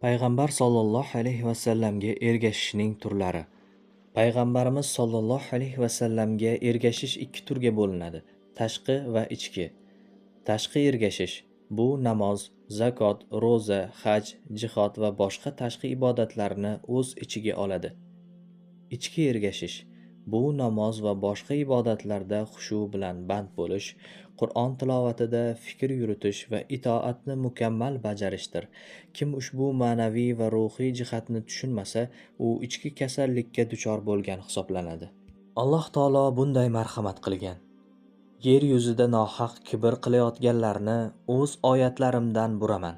Payg'ambar sollallohu alayhi vasallamga ergashishning turlari. Payg'ambarimiz sollallohu alayhi vasallamga ergashish ikki turga bo'linadi: tashqi va ichki. Tashqi ergashish bu namoz, zakot, ro'za, haj, jihod va boshqa tashqi ibodatlarni o'z ichiga oladi. Ichki ergashish bu namoz va boshqa ibodatlarda xushu bilan band bo'lish, Qur'on tilovatida fikr yuritish va itoatni mukammal bajarishdir. Kim ushbu ma'naviy va ruhiy jihatni tushunmasa, u ichki kasallikka duchor bo'lgan hisoblanadi. Alloh taolo bunday marhamat qilgan. Yer yuzida nohaq kibr qilayotganlarni o'z oyatlarimdan buraman.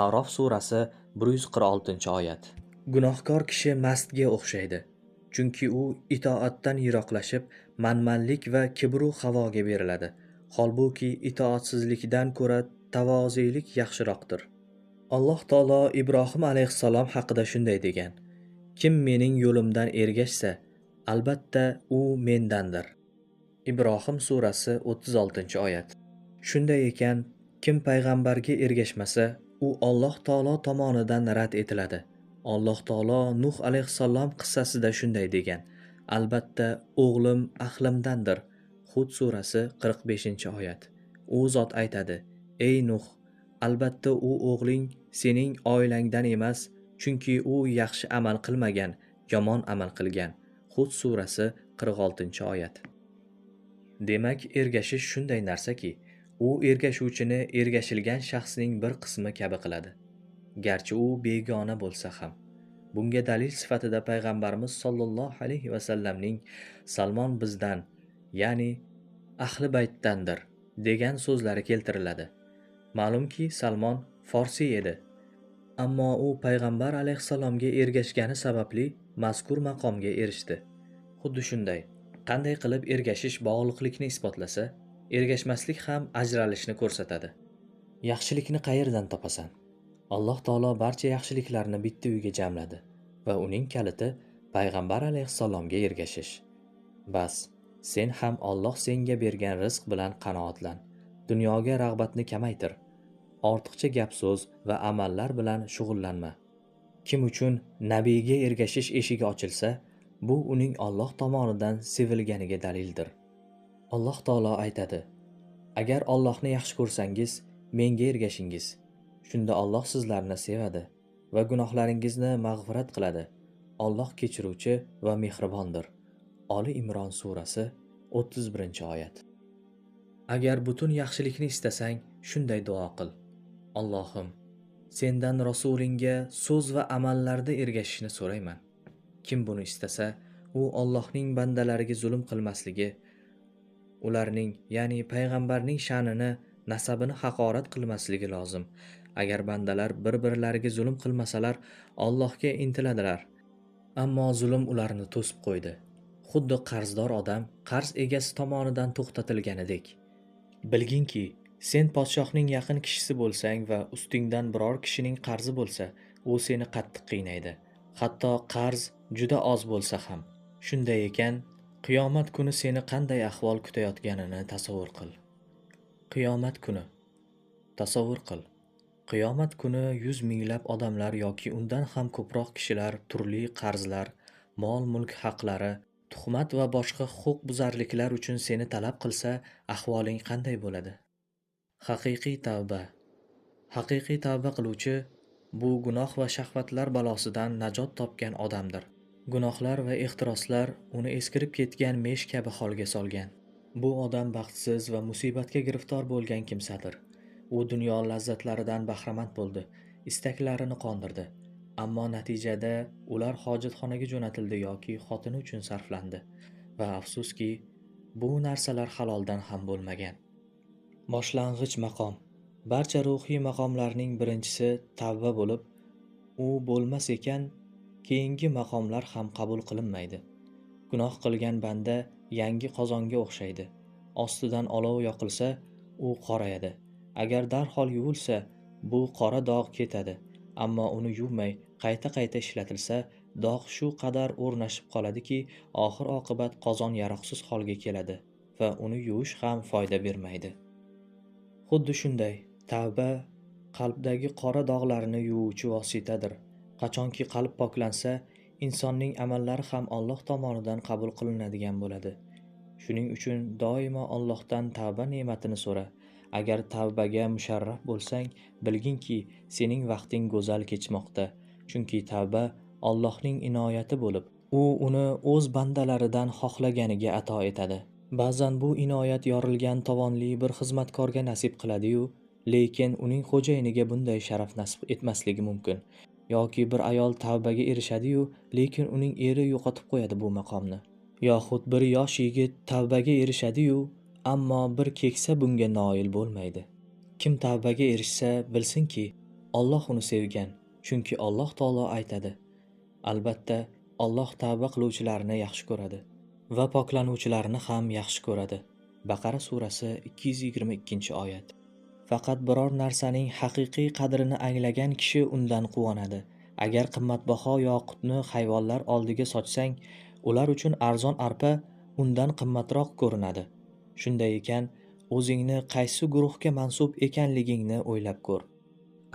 A'rof surasi 146-oyat. Gunohkor kishi mastga o'xshaydi. Chunki u itoatdan yiroqlashib, manmanlik va kibru havoga beriladi. Holbuki itoatsizlikdan ko'ra tavozelik yaxshiroqdir. Alloh taolo Ibrohim alayhissalom haqida shunday degan: Kim mening yo'limdan ergashsa, albatta u mendandir. Ibrohim surasi 36-oyat. Shunday ekan, kim payg'ambarga ergashmasa, u Alloh taolo tomonidan rad etiladi. Alloh taolo Nuh alayhissalom qissasida shunday degan: Albatta o'g'lim ahlimdandir. Hud surasi 45-oyat. U zot aytadi: Ey Nuh, albatta u o'g'ling sening oilangdan emas, chunki u yaxshi amal qilmagan, yomon amal qilgan. Hud surasi 46-oyat. Demak, ergashish shunday narsaki, u ergashuvchini ergashilgan shaxsning bir qismi kabi qiladi, garchi u begona bo'lsa ham. Bunga dalil sifatida payg'ambarimiz sollallohu alayhi vasallamning Salmon bizdan, ya'ni ahli baytdandir degan so'zlari keltiriladi. Ma'lumki, Salmon forsiy edi, ammo u payg'ambar alayhissalomga ergashgani sababli mazkur maqomga erishdi. Xuddi shunday, qanday qilib ergashish bog'liqlikni isbotlasa, ergashmaslik ham ajralishni ko'rsatadi. Yaxshilikni qayerdan topasan? Alloh taolo barcha yaxshiliklarni bitta uyga jamladi va uning kaliti payg'ambar alayhissalomga ergashish. Bas, sen ham Alloh senga bergan rizq bilan qanoatlan. Dunyoga rag'batni kamaytir. Ortiqcha gap-so'z va amallar bilan shug'ullanma. Kim uchun nabiyga ergashish eshigi ochilsa, bu uning Alloh tomonidan sevilganiga dalildir. Alloh taolo aytadi: Agar Allohni yaxshi ko'rsangiz, menga ergashingiz. Shunda Alloh sizlarni sevadi va gunohlaringizni mag'firat qiladi. Alloh kechiruvchi va mehribondir. Oli Imron surasi 31-oyat. Agar butun yaxshilikni istasang, shunday duo qil: Allohim, sendan Rasulingga so'z va amallarda ergashishni so'rayman. Kim buni istasa, u Allohning bandalariga zulm qilmasligi, ularning, ya'ni payg'ambarning sha'nini, nasabini haqorat qilmasligi lozim. Agar bandalar bir-birlariga zulm qilmasalar, Allohga intiladilar. Ammo zulm ularni to'sib qo'ydi. Xuddi qarzdor odam qarz egasi tomonidan to'xtatilganidek. Bilginki, sen podshohning yaqin kishisi bo'lsang va ustingdan biror kishining qarzi bo'lsa, u seni qattiq qiynaydi. Hatto qarz juda oz bo'lsa ham. Shunday ekan, qiyomat kuni seni qanday ahvol kutayotganini tasavvur qil. Qiyomat kuni. Tasavvur qil. Qiyomat kuni 100 minglab odamlar yoki undan ham ko'proq kishilar turli qarzlar, mol-mulk haqlari, tuhmat va boshqa huquqbuzarliklar uchun seni talab qilsa, ahvoling qanday bo'ladi? Haqiqiy tavba. Haqiqiy tavba qiluvchi bu gunoh va shahvatlar balosidan najot topgan odamdir. Gunohlar va ehtiroslar uni eskirib ketgan mesh kabi holga solgan. Bu odam baxtsiz va musibatga giriftor bo'lgan kimsadir. U dunyo lazzatlaridan bahramand bo'ldi, istaklarini qondirdi. Ammo natijada ular hojatxonaga jo'natildi yoki xotini uchun sarflandi. Va afsuski, bu narsalar haloldan ham bo'lmagan. Boshlang'ich maqom. Barcha ruhiy maqomlarning birinchisi tavba bo'lib, u bo'lmas ekan, keyingi maqomlar ham qabul qilinmaydi. Gunoh qilgan banda yangi qozonga o'xshaydi. Ostidan olov yoqilsa, u qorayadi. Agar darhol yuvilsa, bu qora dog' ketadi. Ammo uni yuvmay qayta-qayta ishlatilsa, dog' shu qadar o'rnashib qoladiki, oxir-oqibat qozon yaroqsiz holga keladi va uni yuvish ham foyda bermaydi. Xuddi shunday, tavba Qalbdagi qora dog'larni yuvuvchi vositadir. Qachonki qalb poklansa, insonning amallari ham Alloh tomonidan qabul qilinadigan bo'ladi. Shuning uchun doimo Allohdan tavba ne'matini so'ra. Agar tavbaga musharraf bo'lsang, bilginki, sening vaqting go'zal kechmoqda. Chunki tavba Allohning inoyati bo'lib, u uni o'z bandalaridan xohlaganiga ato etadi. Ba'zan bu inoyat yorilgan tovonli bir xizmatkorga nasib qiladi-yu, lekin uning xo'jayiniga bunday sharaf nasib etmasligi mumkin. Yoki bir ayol tavbaga erishadi-yu, lekin uning eri yo'qotib qo'yadi bu maqomni. Yoxud bir yosh yigit tavbaga erishadi-yu, ammo bir keksa bunga noil bo'lmaydi. Kim tavbaga erishsa, bilsinki, Alloh uni sevgan. Chunki Alloh taolo aytadi: Albatta, Alloh tavba qiluvchilarni yaxshi ko'radi va poklanuvchilarni ham yaxshi ko'radi. Baqara surasi 222-oyat. Faqat biror narsaning haqiqiy qadrini anglagan kishi undan quvonadi. Agar qimmatbaho yoqutni hayvonlar oldiga sochsang, ular uchun arzon arpa undan qimmatroq ko'rinadi. Shunday ekan, o'zingni qaysi guruhga mansub ekanligingni o'ylab ko'r.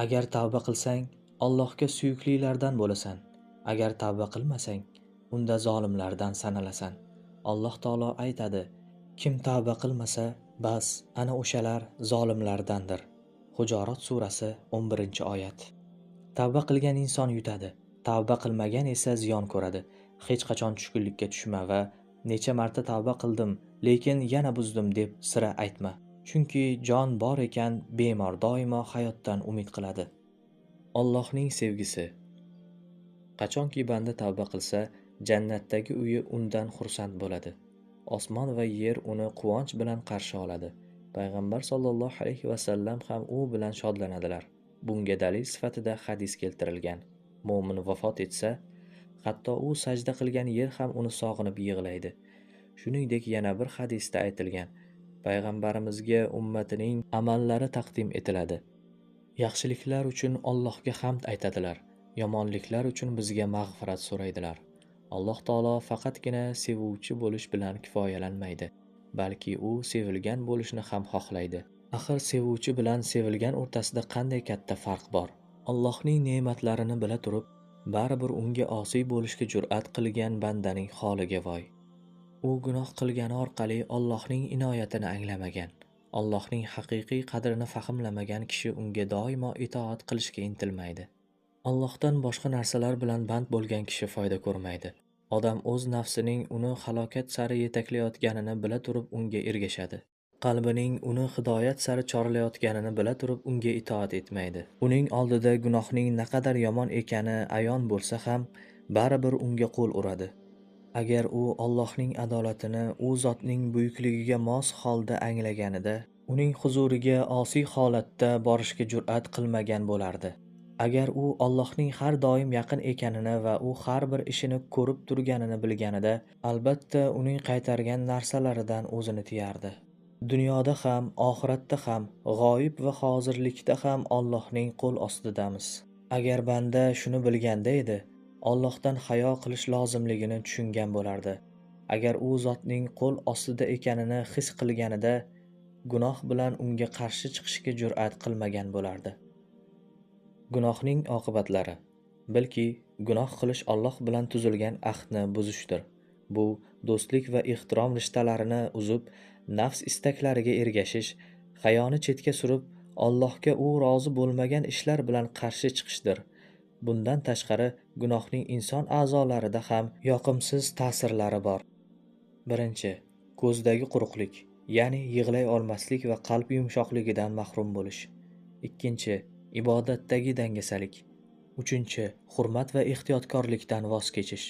Agar tavba qilsang, Allohga suyuklilardan bo'lasan. Agar tavba qilmasang, unda zolimlardan sanalasan. Alloh taolo aytadi: Kim tavba qilmasa, bas ana o'shalar zolimlardandir. Hujurat surasi 11-oyat. Tavba qilgan inson yutadi, tavba qilmagan esa ziyon ko'radi. Hech qachon tushkunlikka tushma va necha marta tavba qildim, lekin yana buzdim deb sira aytma. Chunki jon bor ekan, bemor doimo hayotdan umid qiladi. Allohning sevgisi. Qachonki banda tavba qilsa, jannatdagi uyi undan xursand bo'ladi. Osmon va yer uni quvonch bilan qarshi oladi. Payg'ambar sollallohu alayhi va sallam ham u bilan shodlanadilar. Bunga dalil sifatida hadis keltirilgan. Mo'min vafot etsa, hatto u sajda qilgan yer ham uni sog'inib yig'laydi. Shuningdek, yana bir hadisda aytilgan: Payg'ambarimizga ummatining amallari taqdim etiladi. Yaxshiliklar uchun Allohga hamd aytadilar, yomonliklar uchun bizga mag'firat so'raydilar. Alloh taolo faqatgina sevuvchi bo'lish bilan kifoyalanmaydi, balki u sevilgan bo'lishni ham xohlaydi. Axir sevuvchi bilan sevilgan o'rtasida qanday katta farq bor? Allohning ne'matlarini bila turib, baribir unga osiy bo'lishga jur'at qilgan bandaning holiga voy. U gunoh qilgani orqali Allohning inoyatini anglamagan, Allohning haqiqiy qadrini fahmlamagan kishi unga doimo itoat qilishga intilmaydi. Allohdan boshqa narsalar bilan band bo'lgan kishi foyda ko'rmaydi. Odam o'z nafsining uni halokat sari yetaklayotganini bila turib unga ergashadi. Qalbining uni hidoyat sari chorlayotganini bila turib unga itoat etmaydi. Uning oldida gunohning naqadar yomon ekani ayon bo'lsa ham, baribir unga qo'l uradi. Agar u Allohning adolatini u zotning buyukligiga mos holda anglaganida, uning huzuriga osiy holatda borishga jur'at qilmagan bo'lardi. Agar u Allohning har doim yaqin ekanini va u har bir ishini ko'rib turganini bilganida, albatta uning qaytargan narsalaridan o'zini tiyardi. Dunyoda ham, oxiratda ham, g'oyib va hozirlikda ham Allohning qo'l ostidamiz. Agar banda shuni bilganda edi, Allohdan hayo qilish lozimligini tushungan bo'lardi. Agar u zotning qo'l ostida ekanini his qilganida, gunoh bilan unga qarshi chiqishga jur'at qilmagan bo'lardi. Gunohning oqibatlari. Bilki, gunoh qilish Alloh bilan tuzilgan ahdni buzishdir. Bu do'stlik va ehtirom rishtalarini uzib, nafs istaklariga ergashish, hayoni chetga surib, Allohga u rozi bo'lmagan ishlar bilan qarshi chiqishdir. Bundan tashqari, gunohning inson a'zolarida ham yoqimsiz ta'sirlari bor. Birinchi, ko'zdagi quruqlik, ya'ni yig'lay olmaslik va qalb yumshoqligidan mahrum bo'lish. Ikkinchi, ibodatdagi dangasalik. Uchinchi, hurmat va ehtiyotkorlikdan voz kechish.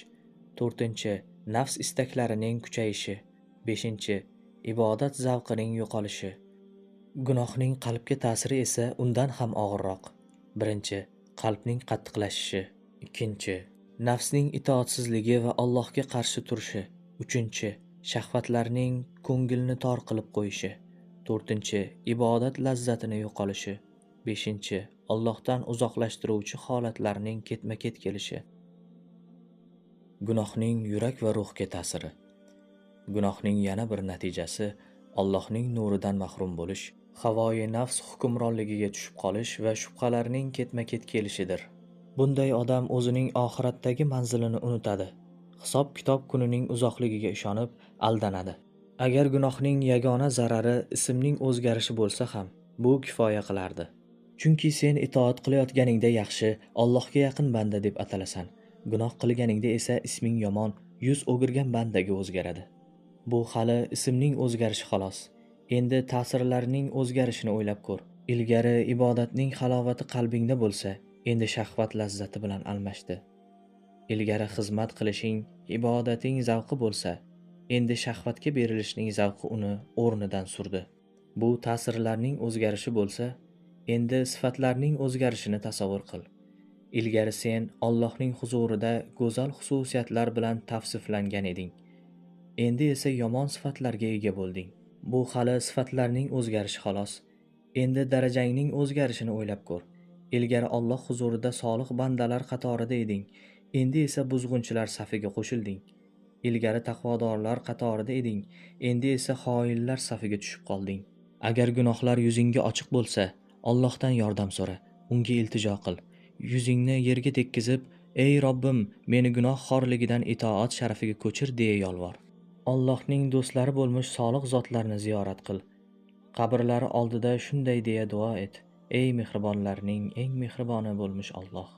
To'rtinchi, nafs istaklarining kuchayishi. Beshinchi, ibodat zavqining yo'qolishi. Gunohning qalbga ta'siri esa undan ham og'irroq. Birinchi, qalbning qattiqlashishi. Ikkinchi, nafsning itoatsizligi va Allohga qarshi turishi. Uchinchi, shahvatlarning ko'ngilni tor qilib qo'yishi. To'rtinchi, ibodat lazzatini yo'qolishi. Beshinchi, Allohdan uzoqlashtiruvchi holatlarning ketma-ket kelishi. Gunohning yurak va ruhga ta'siri. Gunohning yana bir natijasi Allohning nuridan mahrum bo'lish, Havoyi nafs hukmronligiga tushib qolish va shubhalarning ketma-ket kelishidir. Bunday odam o'zining oxiratdagi manzilini unutadi. Hisob-kitob kunining uzoqligiga ishonib, aldanadi. Agar gunohning yagona zarari ismning o'zgarishi bo'lsa ham, bu kifoya qilardi. Chunki sen itoat qilayotganingda yaxshi, Allohga yaqin banda deb atalasan. Gunoh qilganingda esa isming yomon, yuz o'girgan bandaga o'zgaradi. Bu hali ismning o'zgarishi xolos. Endi ta'sirlarning o'zgarishini o'ylab ko'r. Ilgari ibodatning halovati qalbingda bo'lsa, endi shahvat lazzati bilan almashdi. Ilgari xizmat qilishing, ibodating zavqi bo'lsa, endi shahvatga berilishning zavqi uni o'rnidan surdi. Bu ta'sirlarning o'zgarishi bo'lsa, endi sifatlarning o'zgarishini tasavvur qil. Ilgari sen Allohning huzurida go'zal xususiyatlar bilan tavsiflangan eding. Endi esa yomon sifatlarga ega bo'lding. Bu hali sifatlarning o'zgarishi xolos. Endi darajangning o'zgarishini o'ylab ko'r. Ilgari Alloh huzurida solih bandalar qatorida eding. Endi esa buzg'unchilar safiga qo'shilding. Ilgari taqvodorlar qatorida eding. Endi esa xoinlar safiga tushib qolding. Agar gunohlar yuzingga ochiq bo'lsa, Allohdan yordam so'ra, unga iltijo qil. Yuzingni yerga tekkizib, "Ey Robbim, meni gunoh xorligidan itoat sharafiga ko'chir" deya yolvor. Allohning do'stlari bo'lmish solih zotlarni ziyorat qil. Qabrlari oldida shunday deya duo et: "Ey mehribonlarning eng mehriboni bo'lmish Alloh,